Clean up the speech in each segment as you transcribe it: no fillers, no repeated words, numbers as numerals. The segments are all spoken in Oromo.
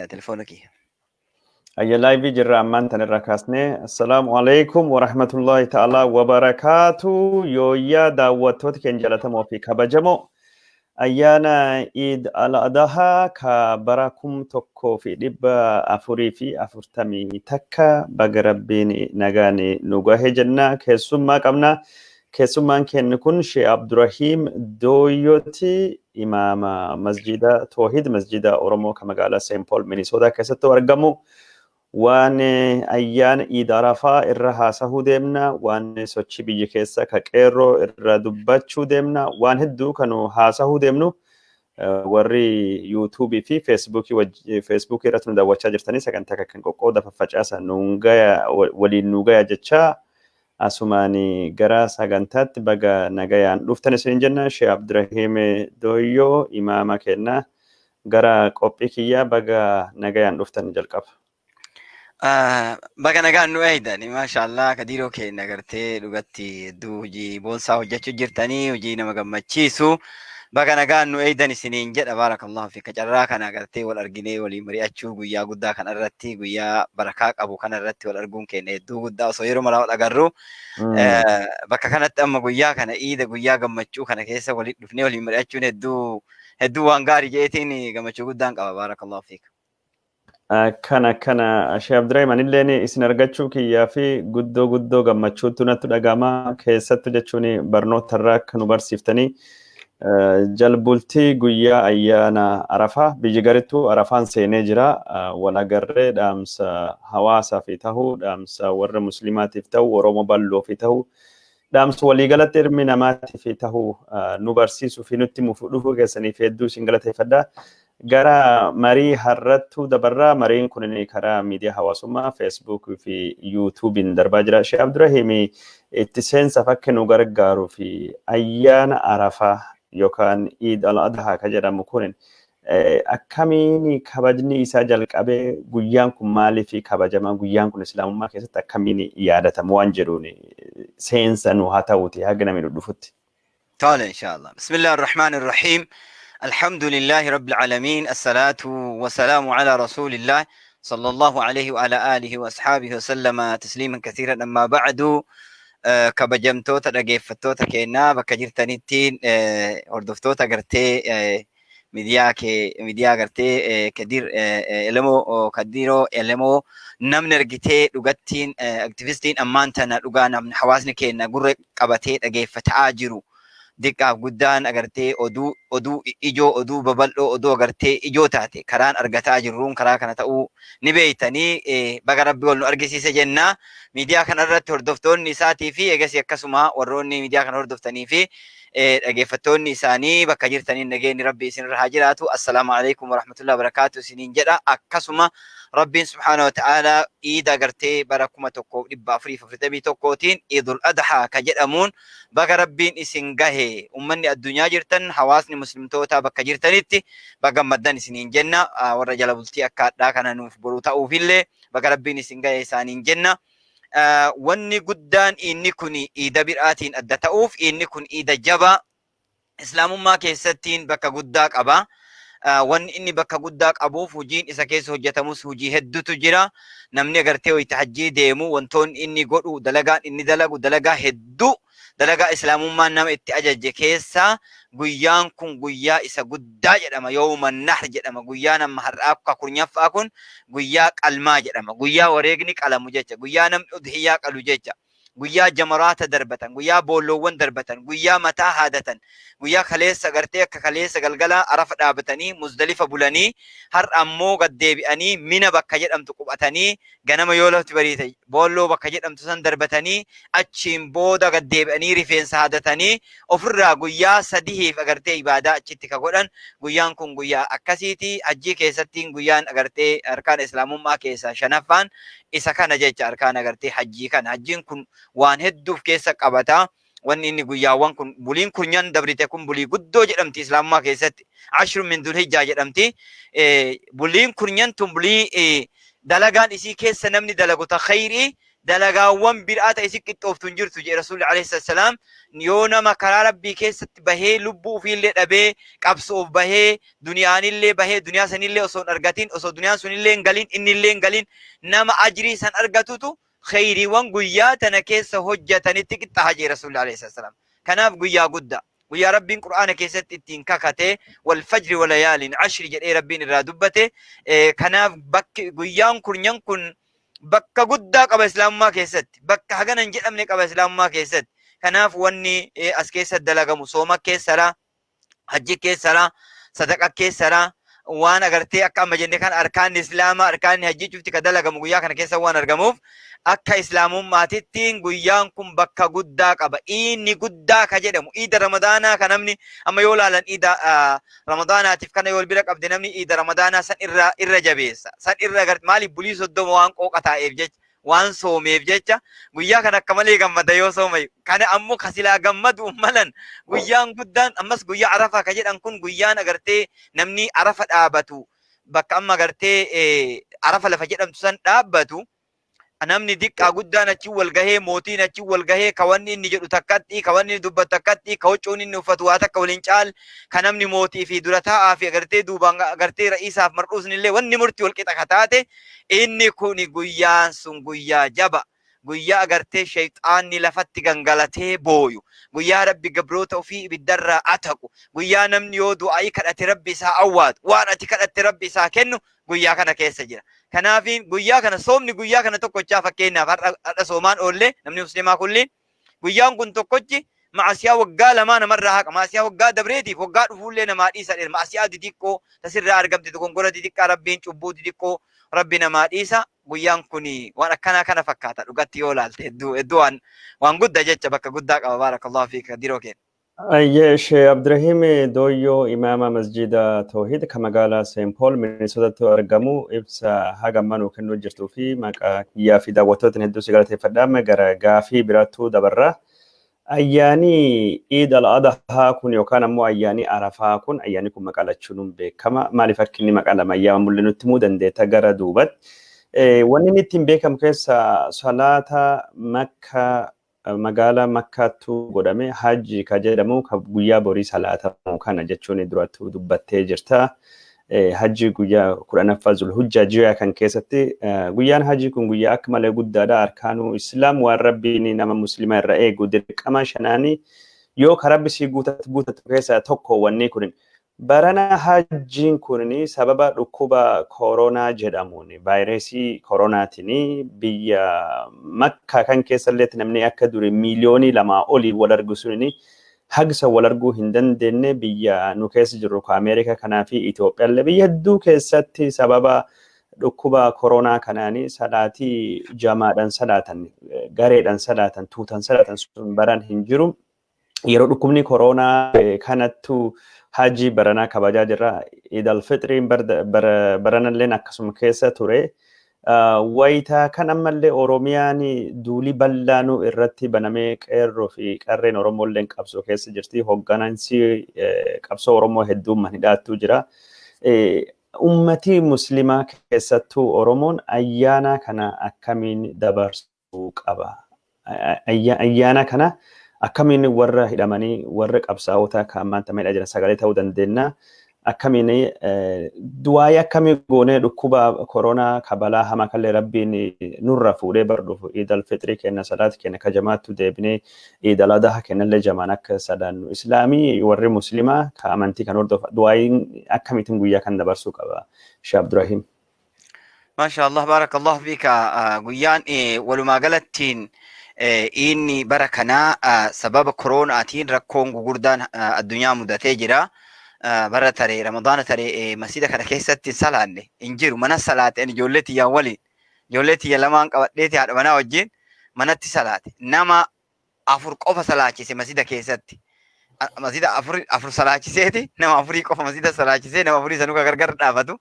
Telefoona kiyya. Ayya, live jirra ammaan tanirra kaasnee. Assalaamu alaikum wa rahmatullahi ta'ala wa barakaatu. Yooyyaa daawwattoota keenya jaallatamoo fi kabajamoo. Ayyaana Iid al-Adhaa ka bara 1441 baga Rabbiin nagaan nu gahe jenna. Keessummaa qabna. Keessummaan keenya kun Sheekh Abdurrahiim Dooyyooti, imaama Masjida Toohid, Masjida Oromoo kan magaalaa St. Paul, Minnesota keessatti argamu. Waan ayyaana Iid Arafaa irra haasahuu deemna, waan sochii biyya keessa ka qeerroo irra dubbachuu deemna, waan hedduu kan haasahuu deemnu. Warri YouTubeii fi Facebookii irratti nu daawwachaa jirtanii sagantaa kan qoqqooda faffacaasan nuun gaya, waliin nu gaya jechaa, asumaan gara sagantaatti baga nagayaan dhuftan isin jenna. Sheekh Abdurrahiim Dooyyoo, imaama kenna, gara qophii kiyyaa baga nagayaan dhuftan jalqaba. Baga nagaan nu eegdani, maashaallah. Kadiiroo keenya agartee dhugatti hedduu hojii boonsaa hojjechuu jirtanii, hojii nama gammachiisu. Baga nagaan nu eegdan isiniin jedha. Baarakallahu fika. Carraa kana agartee wal arginee waliin mari'achuu guyyaa guddaa kana irratti, guyyaa barakaa qabu kana irratti wal arguun keenya hedduu guddaa. Osoo yeroo maraa wal agarru, bakka kanatti amma guyyaa kana, iida guyyaa gammachuu kana keessa walitti dhufnee waliin mari'achuun hedduu hedduu waan gaarii jeetiin gammachuu guddaan qaba. Baarakallahu fika. Kana Sheekh Abdurrahim, anilleen isin argachuu kiyyaa fi guddoo guddoo gammachuutu natti dhagama. Keessattu jechuun barnoota irraa akka nu barsiiftanii jalbultii guyyaa ayyaana Arafaa, biyyi garittuu Arafaan seenee jira, wal agarree dhaamsa hawaasaa fi ta'uu, dhaamsa warra musliimaatiif ta'u, Oromoo bal'oo fi ta'u, dhaamsa waliigalatti ilmi namaatiif ta'uu nu barsiisuu fi nutti dhufuu keessaniif hedduu isin galateeffadha. Gara marii har'attuu dabarraa. Mariin kun karaa miidiyaa hawaasummaa Feesbuukii fi YouTubeiin darbaa jira. Sheekh Abdurrahiim, itti seensaaf akka nu gargaaruu fi ayyaana Arafaa yookaan Iid al-Adhaa ka jedhamu kun akkamiin kabajni isaa jalqabee, guyyaan kun maaliif kabajama, guyyaan kun islaamummaa keessatti akkamiin yaadatama waan jedhuun seensa nu haa ta'uuti haga namni dhufutti. Tole, inshallah. Bismillah ar-Rahman ar-Rahim. الحمد لله رب العالمين، الصلاة والسلام على رسول الله صلى الله عليه وعلى آله وأصحابه وسلم تسليما كثيرا. أما بعد، kabajamtoota dhageeffattoota keenyaa bakka jirtanittiin, hordoftoota gartee miidiyaa kee, miidiyaa gartee Kadir Elemoo, Kadiroo Elemoo, namni argitee dhugattiin aktivistiin ammaan tana dhugaa namni hawaasni keenya gurra qabatee dhageeffataa jiru, diqqaaf guddaan agartee oduu ijoo, oduu babal'oo, oduu agartee ijoo taate karaan argataa jirruun karaa kana ta'uu ni beeytanii. Baga Rabbi wal nu argisiise jenna. Miidiyaa kana irratti hordoftoonni isaatii fi eegasii akkasuma warroonni miidiyaa kana hordoftanii fi dhageeffattoonni isaanii bakka jirtaniin nageenyi Rabbi isinirra haa jiraatu. Assalaamu alaikum warahmatullahi wabarakaatu isiniin jedha. Akkasuma Rabbiin subhaana wa ta'aalaa iida agartee bara 1441tiin Iidul Adhaa ka jedhamuun baga Rabbiin isin gahe. Ummanni addunyaa jirtan, hawaasni muslimtootaa bakka jirtanitti baga gammaddan isiniin jenna. Warra jala bultii akka hadhaa kana nuuf boru ta'uufillee baga Rabbiin isin gahe isaaniin jenna. Wanni guddaan inni kun iida biraatiin adda ta'uuf, inni kun iida jabaa islaamummaa keessattiin bakka guddaa qaba. Wanni inni bakka guddaa qabuuf hojiin isa keessa hojjetamus hojii hedduutu jira. Namni agartee wayita hajjii deemu wantoonni inni godhu, dalagaan inni dalagu dalagaa hedduu, dalagaa islaamummaan nama itti ajaje keessaa guyyaan kun guyyaa isa guddaa jedhama. Yawma nahr jedhama. Guyyaa nama har'aa akka kurnyaffaa kun guyyaa qalmaa jedhama. Guyyaa wareegni qalamu jecha. Guyyaa namni udhiyyaa qalu jecha. Guyyaa jamaraata darbatan, guyyaa boolloowwan darbatan, guyyaa mataa haadatan, guyyaa kaleessa gartee akka kaleessa galgala Arafa dhaabatanii Muzdalifa bulanii, har'a ammoo gad deebi'anii Mina bakka jedhamtu qubatanii, ganama yoo lafti bariite boolloo bakka jedhamtu san darbatanii, achiin booda gad deebi'anii rifeensa haadatanii ofirraa guyyaa sadihiif agartee ibaadaa achitti ka godhan. Guyyaan kun guyyaa akkasiiti. Hajjii keessattiin guyyaan agartee arkaan islaamummaa keessaa shanaffaan isa kana jecha, arkaan agartee hajjii kana. Hajjiin kun waan hedduuf keessa qabata. Wanni inni guyyaawwan kun, buliin kurnyan dabrite kun bulii guddoo jedhamti islaamummaa keessatti. Ashru min Dhulhijjaa jedhamti. Buliin kurnyan tun bulii dalagaan isii keessa namni dalagu ta khayrii. Dalagaawwan biraa ta'e si qixxooftu hin jirtu jedhe Rasuulli alayhi salaam. Yoo nama karaa Rabbii keessatti bahee, lubbuu ofiillee dhabee, qabsoof bahee, duniyaanillee bahee, duniyaa sanillee osoo hin argatin, osoo duniyaan sunillee hin galin, innillee hin galin, nama ajrii san argatutu kheyriiwwan guyyaa tana keessa hojjetanitti qixxaaha jedhe Rasuulli alayhi salaam. Kanaaf guyyaa guddaa. Guyyaa Rabbiin Qur'aana keessatti ittiin kakate, wal fajri walayaalin ashri jedhee Rabbiin irraa dubbate. Kanaaf bakki guyyaan kurnyan kun bakka guddaa qaba Islaamummaa keessatti. Bakka hagana hin jedhamne qaba Islaamummaa keessatti. Kanaaf wanni as keessa dalagamu sooma keessara, hajji keessara, sadaqa keessara, waan agartee akka amma jenne kan arkaanni Islaamaa, arkaanni hajjii cufti ka dalagamu guyyaa kana keessa waan argamuuf, akka Islaamummaatittiin guyyaan kun bakka guddaa qaba. Iinni guddaa ka jedhamu iida Ramadaanaa ka namni amma yoo laalan iida Ramadaanaatiif kana yoo bira qabde, namni iida Ramadaanaa san irra jabeessa. San irra garte maaliif? Bulii 30 waan qooqa taa'eef jecha, waan soomeef jecha, guyyaa kana akka malee gammada yoo soomayu. Kana ammoo kasilaa gammadu malan guyyaan guddaan ammas guyyaa Arafaa ka jedhan kun, guyyaan agartee namni Arafa dhaabatu, bakka amma agartee Arafa lafa jedhamtu san dhaabbatu, namni diqqaa guddaan achi wal gahee, mootiin achi wal gahee, ka wanni inni jedhu takkatti, ka wanni inni dubbatu takkatti, ka huccuun inni uffatu waa takka waliin caal, ka namni mootii fi dura taa'aa fi agartee duubaan agartee ra'iisaaf mar'uusni illee wanni murtii wal qixa ka taate, inni kuni guyyaan sun guyyaa jaba, guyyaa agartee shayxaanni lafatti gangalatee booyu, guyyaa Rabbi gabroota ofii ibiddarraa ataqu, guyyaa namni yoo du'aa'ii kadhate Rabbi isaa awwaatu, waan ati kadhatte Rabbi isaa kennu guyyaa kana keessa jira. Kanaafiin guyyaa kana soomni guyyaa kana tokkochaa, fakkeenyaaf har'a soomaan oollee, namni muslimaa kulliin guyyaan kun tokkochi ma'asiyaa waggaa 2 namarraa haqa. Ma'asiyaa waggaa dabreetiif waggaa dhufuullee namaa dhiisa dheera. Ma'asiyaa didiqqoo tasirraa argamte, dogongora didiqqaa, Rabbiin cubbuu didiqqoo Rabbi namaa dhiisa. Guyyaan kun waan akkanaa kana fakkaata dhugatti yoo laalte, hedduu hedduu waan guddaa jecha bakka guddaa qaba. Baarakallahu fiika, diroo keenya. Ayyee, Sheekh Abdurrahim Dooyyoo, imaama masjida Toohid kan magaalaa Seent Pool Minisootatti argamu, ibsa haga ammaa nuu kennuu jirtuu fi maqaa kiyyaa fi daawwattootni hedduu si galateeffadha. Gara gaafii biraattuu dabarra. Ayyaanii Iid al-Adhaa kun yookaan ammoo ayyaanii Arafaa kun, ayyaanni kun maqaa lachuun beekama. Maaliif akka inni maqaa lama yaamamu nutti himuu dandeetta gara duubatti? Wanni inni ittiin beekamu keessa salaata Makkaa, magaalaa Makkaattu godhame, hajji ka jedhamu ka guyyaa borii salaatamu kana jechuun durattuu dubbattee jirta. Hajji guyyaa 10ffaa Zulhujjaa ji'a kan keessatti guyyaan hajji kun guyyaa akka malee guddaadha. Arkaanuu Islaam, waan Rabbiin nama Musliima irra eegu dirqama shanaanii yoo ka Rabbi sii guutatu keessaa tokko wanni kun. Barana hajjiin kun sababa dhukkuba koronaa jedhamuun, vaayirasii koronaatiin, biyya Makkaa kan keessallee namni akka duri miiliyoonii 2 olii wal argu suni hagsa wal arguu hin dandeenye. Biyya nu keessa jirru ka Ameerikaa kanaa fi Itoophiyaallee biyya hedduu keessatti sababa dhukkuba koronaa kanaanii salaatii jamaadhaan salaatan, gareedhaan salaatan, tuutan salaatan sun baran hin jiru. Yeroo dhukkubni koronaa kanattu hajii baranaa kabajaa jirra. Iid al-Fixriin baranalleen akkasuma keessa ture. Wayitaa kan ammallee Oromiyaan duulii bal'aanuu irratti banamee, qeerroo fi qarreen Oromoolleen qabsoo keessa jirti. Hoogganansi qabsoo Oromoo hedduun manhidhaattuu jira. Ummatii Muslimaa, keessattuu Oromoon, ayyaana kana akkamiin dabarsuu qaba? Ayyaana kana akkamiin warra hidhamanii, warra qabsaa'ota kan ammaan tana jiran sagalee ta'uu dandeenya? Akkamiin du'aayii akkamii goonee dhukkuba koronaa ka balaa hamaa kallee Rabbiin nurra fuudhee bar dhufu Iid al-Fixrii kenna salaati kenna ka jamaattu deebinee Iid al-Adhaa kennallee jamaan akka sadaannu, Islaamii warri Muslimaa ka amantii kan hordofa du'aayiin akkamiitiin guyyaa kan dabarsuu qaba, Sheekh Abdurrahim? Maasha Allah, baarakallahu fiika. Guyyaan walumaa galattiin inni bara kanaa sababa koronaatiin rakkoon gugurdaan addunyaa mudatee jira. Bara taree Ramadaana taree masjida kana keessatti hin salaanne hin jiru. Mana salaate ani ijoollee tiyyaan waliin. Ijoollee tiyya lamaan qabadheeti haadha manaa wajjin manatti salaate. Nama afur qofa salaachise masjida keessatti. Masjida afur afur salaachiseeti, nama afurii qofa masjida salaachisee, nama afurii sanuu gargar dhaabatu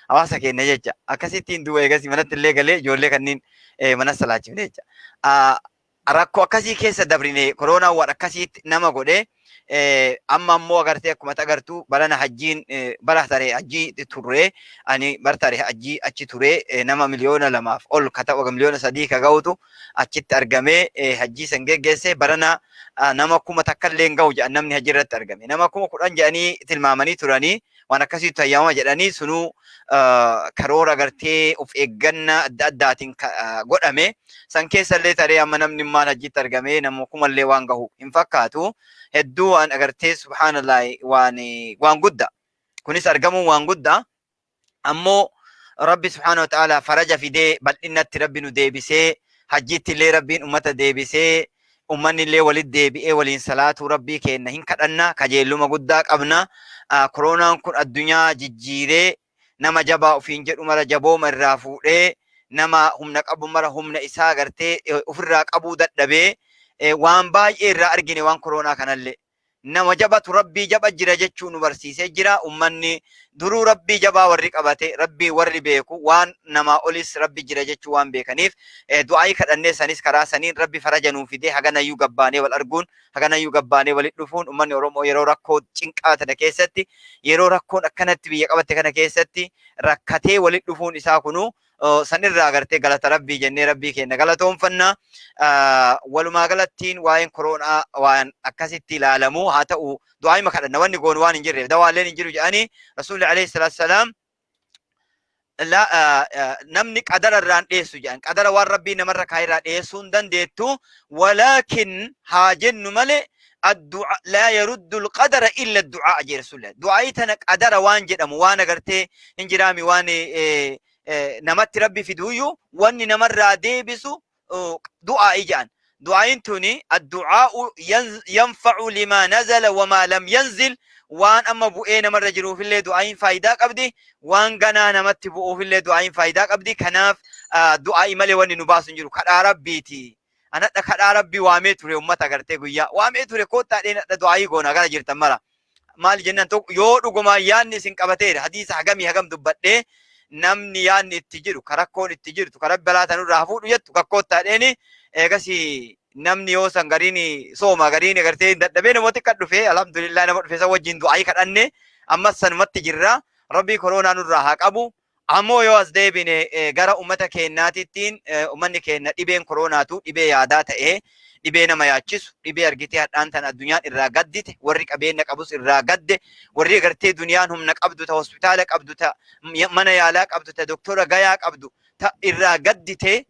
hawaasa keenya jecha. Akkasittiin duuba eegas manatti illee galee ijoollee kanneen mana salaachifne jecha. Rakkoo akkasii keessa dabrine, koronaan waan akkasiitti nama godhe. Amma ammoo agartee, akkuma agartu, barana hajjiin bara taree hajjii turre. Ani bara taree hajjii achi ture. Nama 2 miliyoona ol ka ta'u, 3 miliyoona ka ga'utu achitti argamee hajjii san geggeesse. Barana nama 1000 illee hin ga'u jedhan. Namni hajji irratti argame nama 10,000 jedhanii tilmaamanii turanii, waan akkasiitu hayyamama jedhanii. Sunuu karoora agartee of eeggannaa adda addaatiin godhame. San keessallee taree amma namni maal hajjitti argamee nama kumallee waan gahu hin fakkaatu. Hedduu waan agartee, subhaanallah, waan guddaa kunis argamuun waan guddaa. Ammoo Rabbi subhaana wa ta'ala faraja fidee, bal'innatti Rabbi nu deebisee, hajjiitti illee Rabbiin ummata deebisee, ummanni illee walitti deebi'ee waliin salaatuu Rabbii kenna hin kadhanna, kajeelluma guddaa qabna. Koronaan kun addunyaa jijjiiree, nama jabaa ofiin jedhu mara jabooma irraa fuudhee, nama humna qabu mara humna isaa agartee ofirraa qabuu dadhabee, waan baay'ee irraa argine. Waan koronaa kanallee nama jabatu Rabbii jaba jira jechuu nu barsiisee jira. Ummanni duruu Rabbii jabaa warri qabate, Rabbii warri beeku, waan namaa olis Rabbi jira jechuu waan beekaniif, du'aayii kadhannee sanis karaa saniin Rabbi faraja nuu fidee, haganayyuu gabbaanee wal arguun, haganayyuu gabbaanee walitti dhufuun, ummanni Oromoo yeroo rakkoo cinqaa tana keessatti, yeroo rakkoon akkanatti biyya qabatte kana keessatti rakkatee walitti dhufuun isaa kunuu sanirraa agartee galata Rabbii jennee Rabbii keenya galatoonfanna. Walumaa galattiin waa'een koronaa waan akkasitti ilaalamu haa ta'u, du'aayima kadhanna. Wanni goonu waan hin jirreef, dawaalleen hin jiru jedhanii. Rasuulli alayhi salaatu salaam namni qadara irraan dhiyeessu jedhan. Qadara waan Rabbii namarra kaayirraa dhiyeessuu hin dandeettu, walaakin haa jennu malee, الدعاء لا يرد القدر إلا الدعاء jee Rasuulli. Du'aayii tana qadara waan jedhamu waan agartee hin jiraami, waan namatti Rabbi fiduuyyuu wanni namarraa deebisu du'aa'ii jedhan. Du'aayiin tuni الدعاء ينفع لما نزل وما لم ينزل. Waan amma bu'ee namarra jiruufillee du'aayiin faayidaa qabdi. Waan ganaa namatti bu'uufillee du'aayiin faayidaa qabdi. Kanaaf du'aa'ii malee wanni nu baasu hin jiru. Kadhaa Rabbiiti. Anadha kadhaa Rabbii waamee ture ummata agartee guyyaa. Waamee ture, koottaa dheenadha, du'aayii goona gara jirtan mara. Maal jennaan, tokko yoo dhugumaan yaadni isin qabateera, hadiisa hagamii hagam dubbadhee, namni yaadni itti jiru, ka rakkoon itti jirtu, ka Rabbi balaa tanurraa hafuudhu jettu kakkoottaa dheeni. Eegas namni yoo san gariin sooma, gariin agartee dadhabee, namooti kan dhufe, alhamdulillah, nama dhufe san wajjin du'aayii kadhanne. Ammas sanumatti jirra. Rabbii koronaa nurraa haa qabu. Ammoo yoo as deebine gara ummata keenyaatittiin, ummanni keenya dhibeen koronaatu dhibee yaadaa ta'ee, dhibee nama yaachisu, dhibee argitee hadhaan tan addunyaan irraa gaddite, warri qabeenya qabus irraa gadde, warri agartee duniyaan humna qabdu, ta hospitaala qabdu, ta mana yaalaa qabdu, ta doktora gayaa qabdu, ta irraa gaddite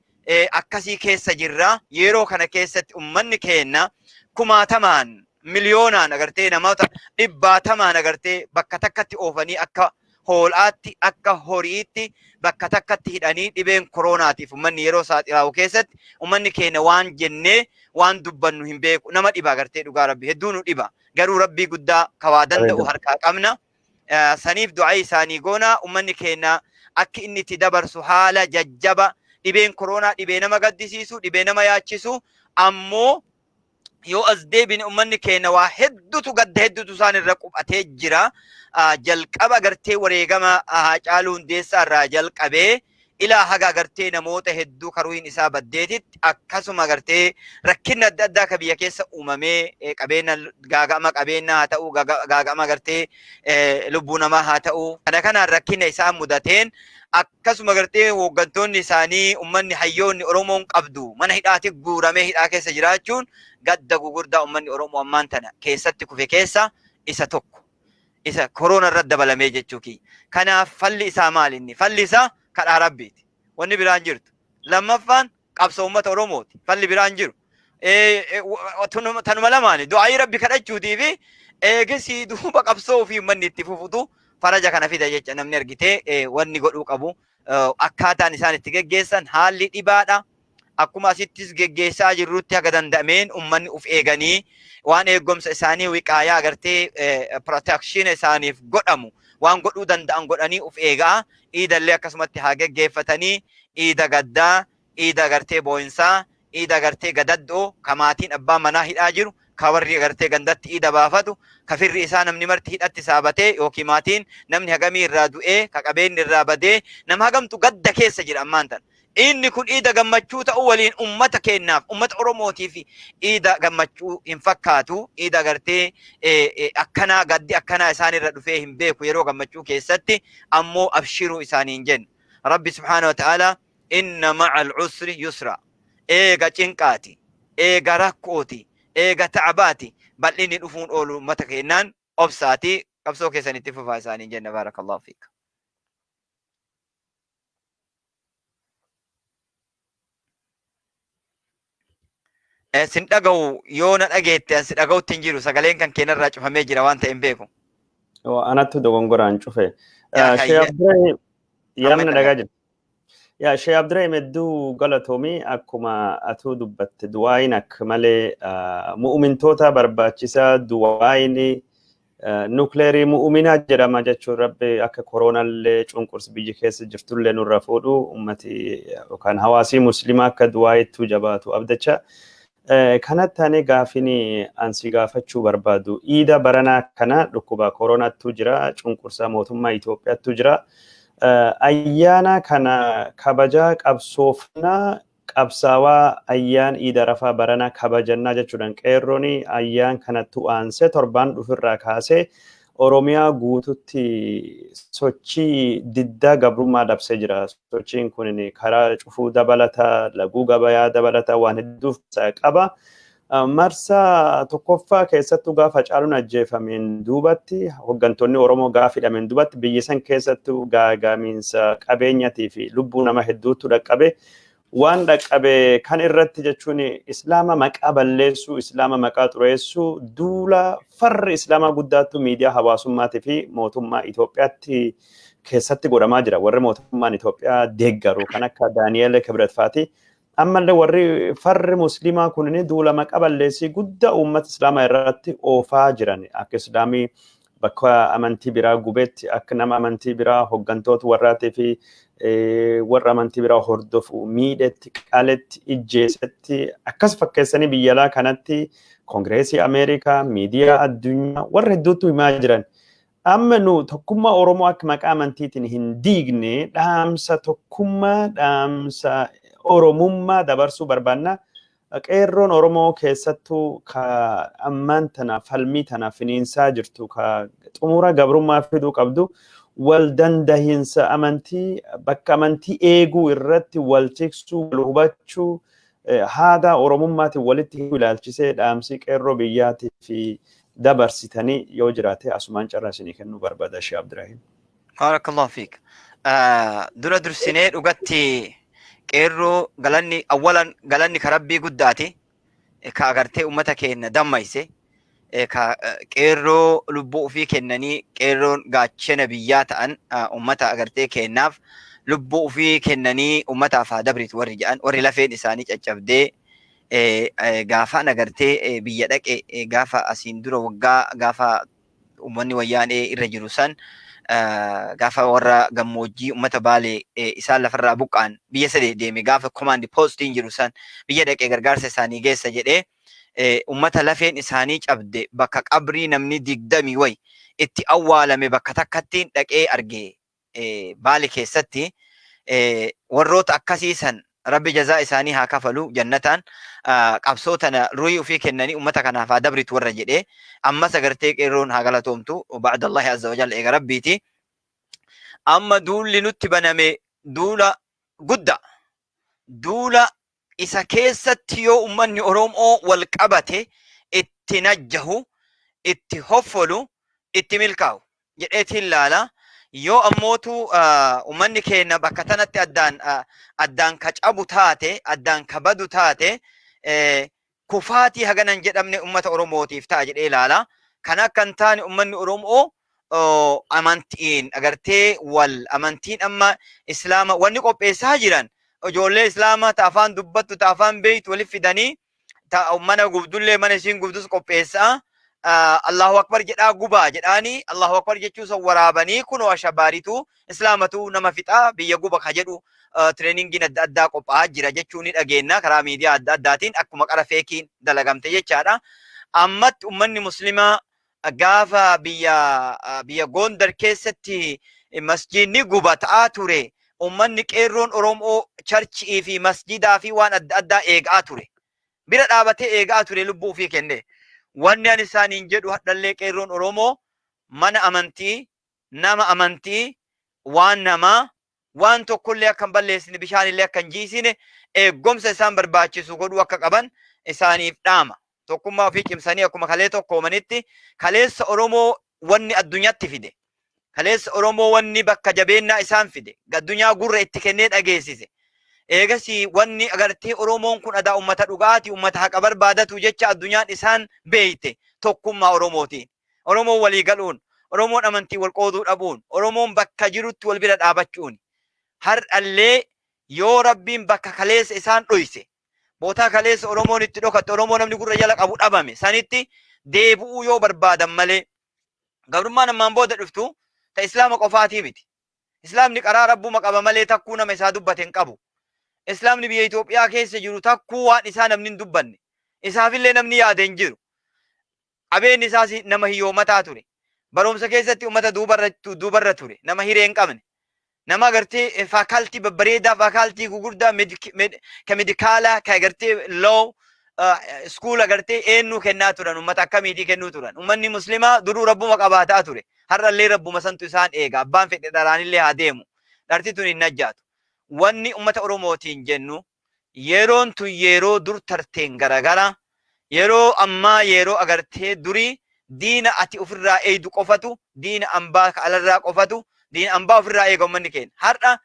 akkasii keessa jirra. Yeroo kana keessatti ummanni keenya kumaatamaan, miliyoonaan agartee, namoota dhibbaatamaan agartee bakka takkatti oofanii, akka hoolaatti, akka horiitti bakka takkatti hidhanii, dhibeen koroonaatiif ummanni yeroo saaxilaa'u keessatti, ummanni keenya waan jennee waan dubbannu hin beeku. Nama dhiba agartee, dhugaa Rabbi hedduu nu dhiba. Garuu Rabbii guddaa kawaa danda'u harkaa qabna. Saniif du'aa isaanii goona. Ummanni keenya akki inni itti dabarsu haala jajjaba. Dhibeen koronaa dhibee nama gaddisiisu, dhibee nama yaachisu. Ammoo yoo as deebine, ummanni keenya waa hedduutu, gadda hedduutu isaan irra quphatee jira. Jalqaba agartee wareegama Haacaaluu Hundeessaa irraa jalqabee ilaa haga agartee namoota hedduu karuun isaa baddeetitti, akkasuma agartee rakkinni adda addaa ka biyya keessa uumamee, qabeenya gaaga'ama qabeenyaa haa ta'u, gaaga'ama agartee lubbuu namaa haa ta'u, kana kanaan rakkina isaan mudateen, akkasuma agartee hooggantoonni isaanii, ummanni hayyoonni Oromoon qabdu mana hidhaatti guuramee hidhaa keessa jiraachuun, gadda gugurdaa ummanni Oromoo ammaan tana keessatti kufe keessa isa tokko. Isa koroona irratti dabalamee jechuu kiyya. Kanaaf falli isaa maal inni? Falli isaa kadhaa Rabbiiti. Wanni biraan jirtu. Lammaffaan qabsoo uummata Oromooti. Falli biraan jiru. Tanuma lamaani, du'aayii Rabbi kadhachuutii fi eegisii duuba qabsoo ofii uummanni itti fufutu faraja kana fida jecha. Namni argitee wanni godhuu qabu, akkaataan isaan itti geggeessan haalli dhibaadha. Akkuma asittis geggeessaa jirrutti, haga danda'ameen uummanni uf eeganii, waan eegumsa isaanii, wiqaayaa agartee protection isaaniif godhamu waan godhuu danda'an godhanii uf eegaa, iidallee akkasumatti haa geggeeffatanii. Iida gaddaa, iida agartee boo'insaa, iida agartee gadaddoo, ka maatiin abbaa manaa hidhaa jiru, ka warri agartee gandatti iida baafatu, ka firri isaa namni marti hidhatti saabatee, yookiin maatiin namni hagamii irraa du'ee, ka qabeenyi irraa badee, nama hagamtu gadda keessa jira ammaan tana. Inni kun iida gammachuu ta'uu waliin ummata keennaaf, ummata Oromootiif iida gammachuu hin fakkaatu. Iida gartee akkanaa gaddi akkanaa isaan irra dhufee hin beeku yeroo gammachuu keessatti ammoo abshiruu isaaniin jenna. Rabbi subhaanahu wa ta'ala inna ma'al usri yusra. Eega cinqaati, eega rakkooti, eega ta'abaati bal'inni dhufuun oolu ummata keennaan obsaati qabsoo keessan itti fufaa isaaniin jenna baarakallahu fiik. Sin dhaga'u yoo na dhageette an si dhaga'utti hin jiru sagaleen kan keenarraa cufamee jira waan ta'e hin beeku. Anattu dogongoraan cufe. Yaa Shee kaayya. Abdurrahim Amma yaamna dhagaa. dhagaa jira. Yaa Shee Abdurrahim hedduu galatoomii akkuma atuu dubbatte du'aayin akka malee mu'umintoota barbaachisaa du'aayin nukleerii mu'uminaa jedhama jechuun rabbi akka koronallee cunqursi biyyi keessa jirtullee nurra fuudhu ummati yookaan hawaasii muslimaa akka du'aayittuu jabaatu abdacha. Kanatti ani gaafin ansi gaafachuu barbaadu iida baranaa kana dhukkuba koronaattu jira cunqursaa mootummaa Itoophiyaattu jira. Ayyaana kana kabajaa qabsoofnaa qabsaawaa ayyaan iida rafaa baranaa kabajannaa jechuudhaan qeerroon ayyaan kanatti aansee torbaan dhufirraa kaasee Oromiyaa guututti sochii diddaa gabrummaa dabsee jira. Sochiin kun karaa cufuu dabalata, laguu gabayaa dabalata, waan hedduuf qaba. Marsaa tokkoffaa keessattuu gaafa Hacaaluun ajjeefameen duubatti hooggantoonni Oromoo gaafa hidhameen duubatti biyya san keessattuu gaagamiinsa qabeenyatii fi lubbuu nama hedduutu dhaqqabe. Waan dhaqqabe kan irratti jechuun islaama maqaa balleessuu, islaama maqaa xureessuu, duula farri islaamaa guddaattu miidiyaa hawaasummaatii fi mootummaa Itoophiyaatti keessatti godhamaa jira. Warri mootummaan Itoophiyaa deeggaru kan akka Daani'eel Kibret faati. Ammallee warri farri musliimaa kunniin duula maqaa balleessii guddaa uummata islaamaa irratti oofaa jiran akka islaamii bakka amantii biraa gubetti akka nama amantii biraa hooggantoota warraatii fi warra amantii biraa hordofu miidhetti qaletti ijjeesetti akkas fakkeessanii biyya alaa kanatti koongireesii Ameerikaa miidiyaa addunyaa warra hedduutu himaa jiran. Amma nu tokkummaa Oromoo akka maqaa amantiitiin hin diigne dhaamsa tokkummaa dhaamsa Oromummaa dabarsuu barbaanna. Qeerroon Oromoo keessattuu ka ammaan tana falmii tana finiinsaa jirtu ka xumura gabrummaa fiduu qabdu wal dandahinsa amantii bakka amantii eeguu irratti wal tiksuu wal hubachuu haadaa Oromummaatiin walitti hidhuu ilaalchisee dhaamsii qeerroo biyyaatii fi dabarsitanii yoo jiraate asumaan carraa isinii kennuu barbaada Shee Abdurahim. Baarakallahu fiik. Dura dursinee dhugatti qeerroo galanni awwalan galanni ka rabbii guddaati. Ka agartee ummata keenya dammayse. Ka qeerroo lubbuu ofii kennanii qeerroon gaachana biyyaa ta'an ummata agartee keennaaf lubbuu ofii kennanii ummataaf haa dabritu warri jedhan warri lafeen isaanii caccabdee gaafaan agartee biyya dhaqe gaafa asiin dura waggaa gaafa uummanni wayyaanee irra jiru san gaafa warra gammoojjii uummata baalee isaan lafarraa buqqaan biyya sadee deeme gaafa komaandi poostiin jiru san biyya dhaqee gargaarsa isaanii geessa jedhee uummata lafeen isaanii cabde bakka qabrii namni 20 wayi itti awwaalame bakka takkatti dhaqee arge baale keessatti warroota akkasii san rabbi jazaa isaanii haa kafalu jannataan qabsoo tana ruhii ofii kennanii ummata kanaaf haa dabritu warra jedhee ammas agartee qeerroon haa galatoomtu ba'dallahi azza wajalla eega rabbiiti. Amma duulli nutti baname duula gudda duula isa keessatti yoo ummanni Oromoo wal qabate itti najjahu, itti hoffolu, itti milkaa'u jedheetiin laala. Yoo ammootu ummanni keenya bakka tanatti addaan addaan ka cabu taate, addaan ka badu taate kufaatii hagana hin jedhamne ummata Oromootiif ta'a jedhee ilaala. Kan akka hin taane ummanni Oromoo amantiin agartee wal amantiin amma islaama wanni qopheessaa jiran ijoollee islaamaa ta afaan dubbattu ta afaan beektu walitti fidanii ta mana gubdullee mana isiin gubdus qopheessaa Allahu Akbar jedhaa gubaa jedhaanii Allahu Akbar jechuu san waraabanii kunoo ashabaaritu islaamatu nama fixaa biyya guba ka jedhu tireeningiin adda addaa qophaa'aa jira jechuu ni dhageenna karaa miidiyaa adda addaatiin akkuma qara feekiin dalagamte jechaadha. Ammatti ummanni muslimaa gaafa biyya biyya Gondar keessatti masjiidni guba ta'aa ture. Ummanni qeerroon Oromoo charchii fi masjidaa fi waan adda addaa eegaa ture. Bira dhaabatee eegaa ture, lubbuu ofii kenne. Wanni ani isaaniin jedhu, hadhallee qeerroon Oromoo mana amantii, nama amantii, waan namaa, waan tokkollee akka hin balleessine, bishaanillee akka hin jiisine, eeggomsa isaan barbaachisu godhuu akka qaban isaaniif dhaama. Tokkummaa ofii cimsanii akkuma kalee tokkoomanitti, kaleessa Oromoo wanni addunyaatti fide. Kaleessa Oromoo wanni bakka jabeennaa isaan fide. Addunyaa gurra itti kennee dhageessise. Eegasii wanni agartee Oromoon kun adaa ummata dhugaati, ummata haqa barbaadatu jecha addunyaan isaan beeyte tokkummaa Oromootiin. Oromoon walii galuun, Oromoon amantii wal qooduu dhabuun, Oromoon bakka jirutti wal bira dhaabachuun. Har'allee yoo Rabbiin bakka kaleessa isaan dhoyse, bootaa kaleessa Oromoon itti dhokatte, Oromoo namni gurra jala qabu dhabame sanitti deebi'uu yoo barbaadan malee, gabrummaan ammaan booda dhuftu ta Islaama qofaatii miti. Islaamni qaraa Rabbuma qaba malee takkuu nama isaa dubbate hin qabu. Islaamni biyya Itoophiyaa keessa jiru takkuu waan isaa namni hin dubbanne. Isaafillee namni yaade hin jiru. Qabeenyi isaas nama hiyyoomataa ture. Barumsa keessatti uummata duubarra ture. Nama hiree hin qabne. Nama agartee faculty babbareedaa, faculty gugurdaa, ka medicalaa, ka agartee law school agartee eenyu kennaa turan, uummata akkamiitii kennuu turan. Uummanni Muslimaa duruu Rabbuma qabaataa ture. Har'allee Rabbuma santu isaan eega. Abbaan fedhe dharaanillee haa deemu. Dharti tun hin najjaatu. Wanni uummata Oromootiin jennu, yeroon tun yeroo dur tarteen garagara. Yeroo ammaa yeroo agartee durii diina ati ofirraa eeydu qofatu, diina ambaa ka alarraa qofatu, diina ambaa ofirraa eega uummanni keenya. Har'a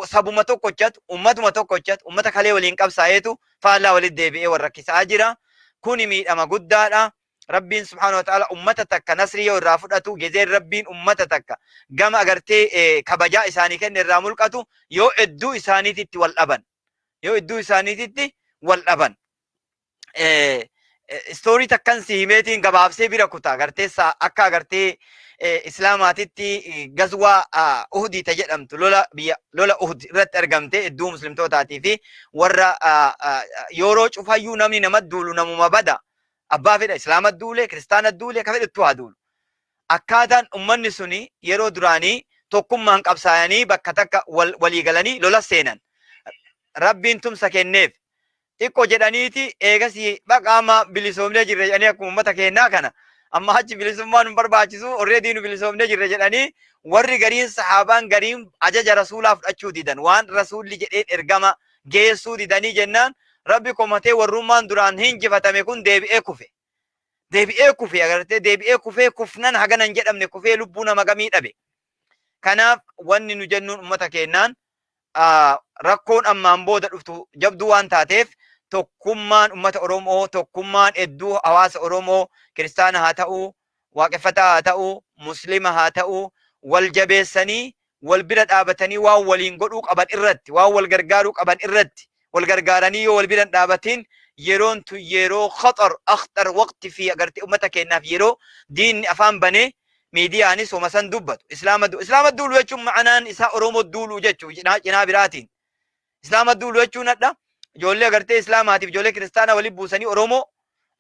sabuma tokkochatu, uummatuma tokkochatu, uummata kalee waliin qabsaa'eetu faallaa walitti deebi'ee wal rakkisaa jira. Kuni miidhama guddaadha. Rabbiin subhaanahu wa ta'ala ummata takka nasrii yoo irraa fudhatu, gezeen Rabbiin ummata takka gama agartee kabajaa isaanii kenne irraa mulqatu yoo hedduu isaaniititti wal dhaban. Yoo hedduu isaaniititti wal dhaban. Story takkan si himeetiin gabaabsee bira kuta. Agartee akka agartee Islaamaatitti gazwaa Uhudii ta jedhamtu, lola biyya lola Uhud irratti argamte, hedduu Muslimtootaatii fi warra yeroo cufayyuu namni nama duulu namuma bada. Abbaa fedha Islaama duule, Kiristaana duule, ka fedhettu haa duulu. Akkaataan ummanni suni yeroo duraanii tokkummaan qabsaayanii bakka takka walii galanii lola seenan. Rabbiin tumsa kenneef. Xiqqoo jedhaniiti eegasii baqa amma bilisoomnee jirra jedhanii, akkuma uummata keenyaa kana amma achi bilisummaan nu barbaachisu, already nu bilisoomnee jirra jedhanii, warri gariin, sahaabaan gariin ajaja Rasuulaa fudhachuu didan. Waan Rasuulli jedheen ergama geessuu didanii jennaan, Rabbi komatee warrummaan duraan hinjifatame kun deebi'ee kufe. Deebi'ee kufe, agartee, deebi'ee kufee, kufnan hagana hin jedhamne kufee lubbuu nama gamii dhabe. Kanaaf wanni nu jennuun uummata keenyaan, rakkoon ammaan booda dhuftu jabduu waan taateef, tokkummaan uummata Oromoo, tokkummaan hedduu hawaasa Oromoo, Kiristaana haa ta'uu, Waaqeffataa haa ta'uu, Muslima haa ta'uu, wal jabeessanii wal bira dhaabatanii waan waliin godhuu qaban irratti, waan wal gargaaruu qaban irratti wal gargaaranii yoo wal bira hin dhaabatin, yeroon tun yeroo khatar akhtar waqti fi agartee uummata keenyaaf yeroo diinni afaan banee miidiyaanis homa san dubbatu. Islaama duulu jechuun ma'anaan isaa Oromoo duuluu jechuu. Cinaa biraatiin Islaama duulu jechuun hadha ijoollee agartee Islaamaatiif ijoollee Kiristaanaa walitti buusanii Oromoo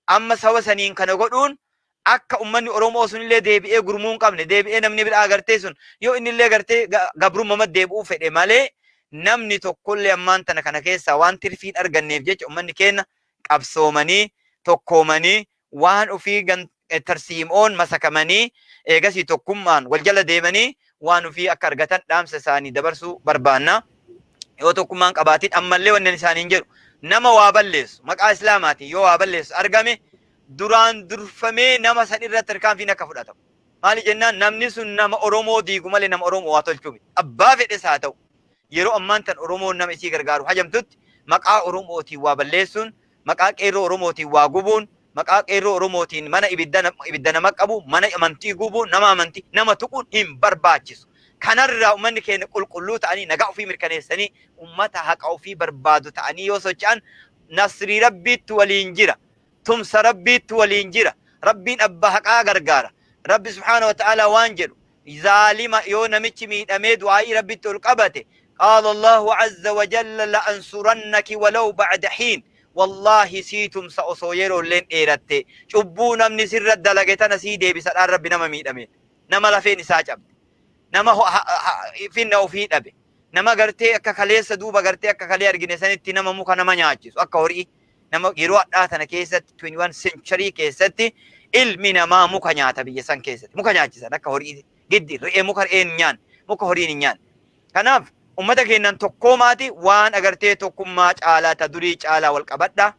amma saba saniin kana godhuun, akka ummanni Oromoo sunillee deebi'ee gurmuu hin qabne, deebi'ee namni biraa agartee sun yoo innillee agartee gabrummaa deebi'uu fedhe malee, namni tokkollee ammaan tana kana keessaa waan tirfiin arganneef jecha, ummanni keenya qabsoomanii tokkoomanii waan ofii tarsiimoon masakamanii eegasii tokkummaan wal jala deemanii waan ofii akka argatan dhaamsa isaanii dabarsuu barbaanna. Yoo tokkummaan qabaatiin ammallee wanneen isaaniin jedhu, nama waa balleessu maqaa Islaamaatiin yoo waa balleessu argame, duraan durfamee nama san irratti tarkaanfiin akka fudhatamu. Maali jennaan, namni sun nama Oromoo diigu malee nama Oromoo waa tolchuu miti. Abbaa fedhes haa ta'u. Yeroo ammaan tan Oromoon nama isii gargaaru hajamtutti maqaa Oromootiin waa balleessuun, maqaa qeerroo Oromootiin waa gubuun, maqaa qeerroo Oromootiin mana ibidda nama qabu, mana amantii gubuun, nama amantii nama tuquun hin barbaachisu. Kanarraa uummanni keenya qulqulluu ta'anii, nagaa ofii mirkaneessanii, uummata haqa ofii barbaadu ta'anii yoo socho'an, nasrii Rabbiitti waliin jira. Tumsa Rabbiitti waliin jira. Rabbiin abbaa haqaa gargaara. Rabbi subhaanahu wa ta'ala waan jedhu, zaalima yoo namichi miidhamee du'aa'ii Rabbitti ol qabate, qaala Allahu azza wa jalla: la'ansurannaki walau ba'da hiin. Wallaahi sii tumsa osoo yeroo illeen dheeratte. Cubbuu namni sirra dalage tana sii deebisadhaan Rabbi nama miidhame. Nama lafeen isaa cabde. Nama finna ofii dhabe. Nama gartee akka kaleessa duuba gartee akka kalee argine sanitti nama muka nama nyaachisu akka horii. Nama yeroo hadhaa tana keessatti, 21 century keessatti, ilmi namaa muka nyaata. Biyya san keessatti muka nyaachisan akka horii giddi re'ee muka re'een hin nyaanne, muka horiin hin nyaanne. Kanaaf ummata keenyan tokkoomaati waan agartee tokkummaa caalaa ta durii caalaa wal qabadha.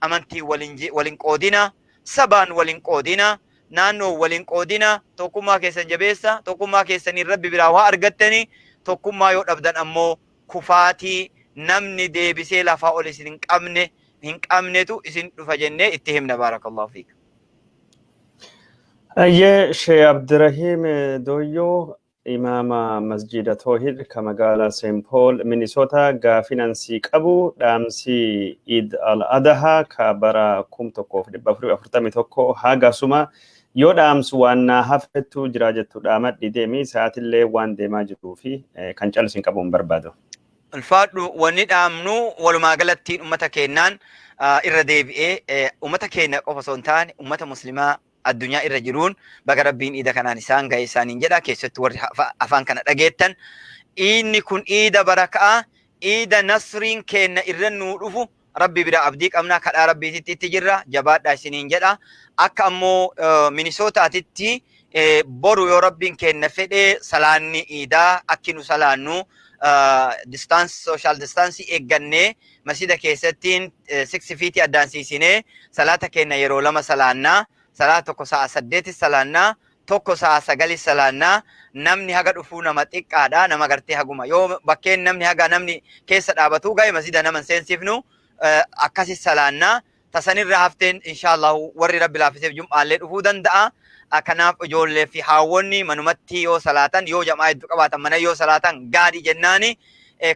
Amantii walin qoodina, sabaan walin qoodina, naannoo walin qoodina, tokkummaa keessan jabeessa. Tokkummaa keessaniin Rabbi biraa waa argattanii. Tokkummaa yoo dhabdan ammoo kufaatii namni deebisee lafaa ol isin hin qabne hin qabnetu isin dhufa jennee itti himna. Baarakallahu fiik. Ayyee, Shee Abdirahiim Dooyyoo, imaama Masjida Toohid ka magaalaa St. Paul, Minnesota, gaafin ansii qabu dhaamsi Eid al-Adha ka bara 1441 hagasuma yoo dhaamsu waan naa hafettu jira jettu dhaamadhi deemi. Sa'aatillee waan deemaa jiruu fi kan callisin qabu hin barbaadu. Ulfaadhu. Wanni dhaamnu walumaa galattiin ummata keenyaan irra deebi'ee, ummata keenya qofa osoo hin taane ummata muslimaa addunyaa irra jiruun, baga Rabbiin iida kanaan isaan ga'e isaaniin jedha. Keessattuu warri afaan kana dhageettan, iidni kun iida barakaa, iida nasriin keenna irra nuu dhufu. Rabbi bira abdii qabna, kadhaa Rabbiititti itti jirra, jabaadhaa isiniin jedha. Akka ammoo Minisootaatitti boru yoo Rabbiin kenna fedhe salaanni iidaa akki nu salaannu distance, social distance eeggannee masjida keessattiin 6 feet addaan siisinee salaata keenya yeroo lama salaannaa. Salaata tokko sa'a 8 salaannaa, tokko sa'a 9 salaannaa. Namni haga dhufuu nama xiqqaadha. Nama gartee haguma yoo bakkeen namni haga namni keessa dhaabatu ga'e masjida nama hin seensifnu, akkasi salaannaa. Tasanirra hafteen inshaallahu warri Rabbi laaffiseef jum'aallee dhufuu danda'a. Kanaaf ijoollee fi haawwonni manumatti yoo salaatan, yoo jamaa hedduu qabaatan mana yoo salaatan gaarii jennaani.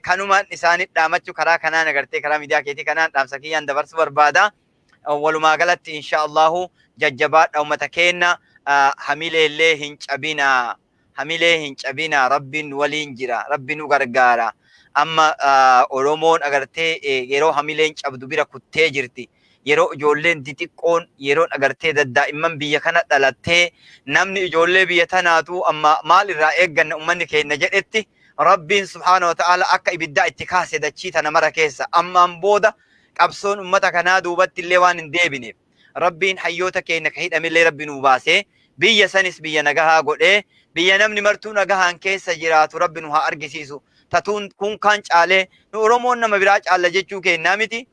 Kanuma isaanii dhaamachuu karaa kanaan agartee karaa miidiyaa keetii kanaan dhaamsa kiyyaan dabarsuu barbaada. Walumaa galatti inshaallahu jajjabaadha ummata keenya, hamileellee hin cabina, hamilee hin cabina. Rabbiin waliin jira, Rabbi nu gargaara. Amma Oromoon agartee yeroo hamileen cabdu bira kuttee jirti. Yeroo ijoolleen xixiqqoon, yeroon agartee daddaa'imman biyya kana dhalattee, namni ijoollee biyya tanaatu amma maal irraa eegganna ummanni keenya jedhetti, Rabbiin subhaana wa ta'ala akka ibiddaa itti kaase dachii tana mara keessa. Ammaan booda qabsoon ummata kanaa duubatti illee waan hin deebineef, Rabbiin hayyoota keenya ka hidhamillee Rabbi nuu baasee, biyya sanis biyya nagahaa godhee, biyya namni martuu nagahaan keessa jiraatu Rabbi nu haa argisiisu. Tatuun kun kaan caalee nu Oromoon nama biraa caalla jechuu keenyaa miti.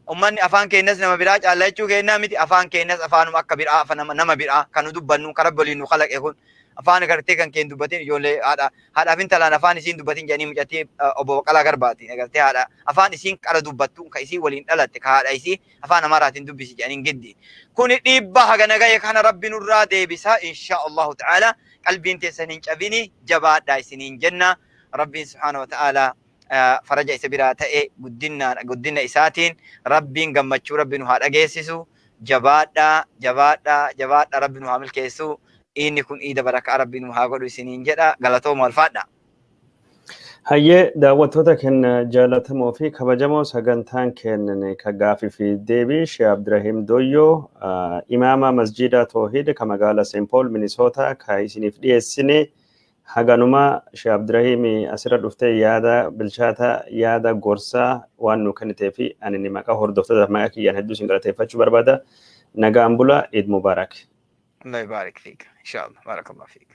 Ummanni afaan keenyas nama biraa caalla jechuu keenyaa miti. Afaan keenyas afaanuma akka biraa nama biraa kan nu dubbannu, kan Rabbi waliin nu kalaqe kun afaan agartee kan keen dubbatin ijoollee haadha haadhaaf intalaan afaan isiin dubbatin jedhanii mucattii obbo Baqqalaa Garbaatiin agartee haadha afaan isiin qara dubbattu, ka isiin waliin dhalatte, ka haadha isii afaan Amaaraatiin dubbisi jedhaniin giddi. Kuni dhiibbaa hagana gahe kana Rabbi nurraa deebisa insha Allahu ta'ala. Qalbiin teessan hin cabini, jabaadhaa isiniin jenna. Rabbiin subhaana wa ta'ala faraja isa biraa ta'e guddina isaatiin Rabbiin gammachuu Rabbi nu haa dhageessisu. Jabaadhaa, jabaadhaa, jabaadhaa. Rabbi nu haa milkeessu. Inni kun iida barakaa Rabbi nu haa godhu isiniin jedha. Galatooma, ulfaadha. Hayyee, daawwattoota keenya jaallatamoo fi kabajamoo, sagantaan keenya ka gaafii fi deebii Shee Abdurahim Dooyyoo, imaama Masjida Toohid ka magaalaa St. Paul, Minnesota, ka isiniif dhiyeessine haganuma. Shee Abdurahim, asirra dhuftee yaada bilchaataa, yaada gorsaa waan nu kennitee fi ani maqaa hordoftoota, maqaa kiyyaan hedduu isin galateeffachuu barbaada. Nagaan bula, Eid Mubarak. الله يبارك فيك إن شاء الله، بارك الله فيك.